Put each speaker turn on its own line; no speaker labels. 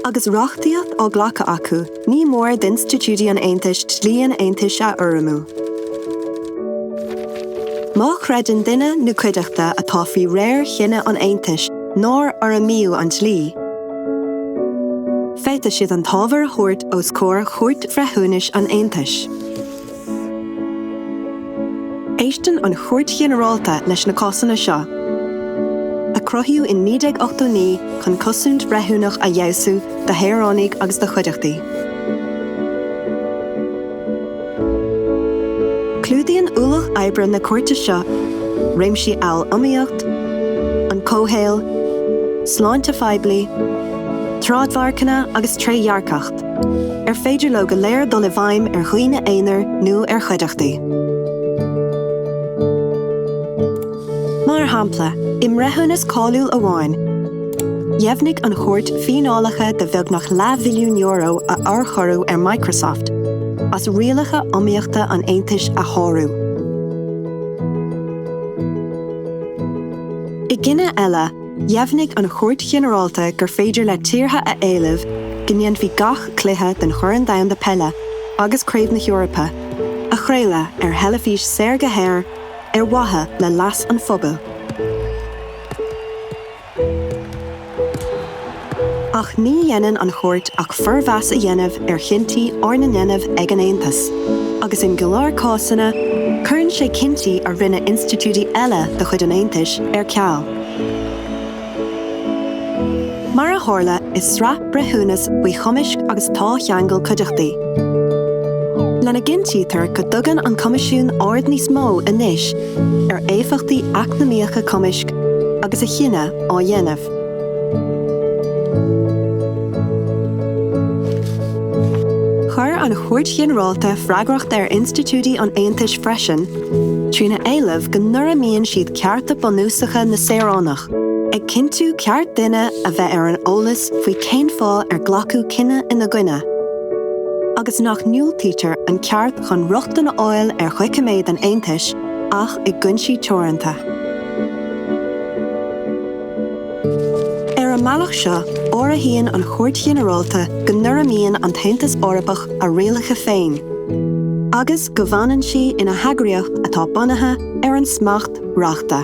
Agus reachtaíocht á glacadh acu, ní mór d'institiúidí an Aontais dlí an Aontais a urramú. Má chreideann duine nó cuideachta atá faoi réir chinneadh an Aontais nár urramaíodh an dlí, féadfaidh siad an t-ábhar a thabhairt os comhair Chúirt Bhreithiúnais an Aontais. Éisteann an Chúirt Ghinearálta leis na cásanna seo, a cruthaíodh in 1989 chun cosaint bhreithiúnach a fheabhsú do shaoránaigh agus do chuideachtaí. Clúdaíonn ualach oibre na Cúirte seo réimsí amhail iomaíocht, an comhshaol, sláinte phoiblí, trádmharcanna agus trédhearcacht. ar féidir leo go léir dul i bhfeidhm ar dhaoine aonair nó ar chuideachtaí. Mar shampla, i mbreithiúnas cáiliúil amháin, dheimhnigh an Chúirt fíneálacha de bheagnach leathbhilliún euro a fhorchuireadh ar Microsoft as rialacha iomaíochta an Aontais a shárú. I gcinneadh eile, Dheimhnigh an Chúirt Ghinearálta gur féidir le tíortha a éileamh go ndéanfaí gach cluiche den Chorn Domhanda Peile agus Craobh na hEorpa a chraoladh ar theilifís saorga shaor ar mhaithe le leas an phobail. Ach ní dhéanann an Chúirt ach formheas a dhéanamh ar chinntí arna ndéanamh ag an Aontas, agus in go leor cásanna, cuireann sé cinntí a rinne institiúidí eile de chuid an Aontais ar ceal. Mar a tharla i sraith breithiúnas faoi chumaisc agus táthcheangal cuideachtaí, lena gcinntítear go dtugann an Coimisiún aird níos mó anois ar éifeachtaí eacnamaíocha cumaisc agus a chinneadh á dhéanamh. Chuir an Chúirt Ghinearálta freagracht ar institiúidí an Aontais freisin trína éileamh go n-urramaíonn siad cearta bunúsacha na saoránach, ag cinntiú ceart duine a bheith ar an eolas faoi cén fáth ar glacadh cinneadh ina gcoinne, agus nach ndiúltaítear an ceart chun rochtain a fháil ar dhoiciméid an Aontais ach i gcúinsí teoranta. Ar an mbealach seo, áirithíonn an Chúirt Ghinearálta go n-urramaíonn an tAontas Eorpach a rialacha féin agus go bhfanann sí ina heagraíocht atá bunaithe ar an smacht reachta.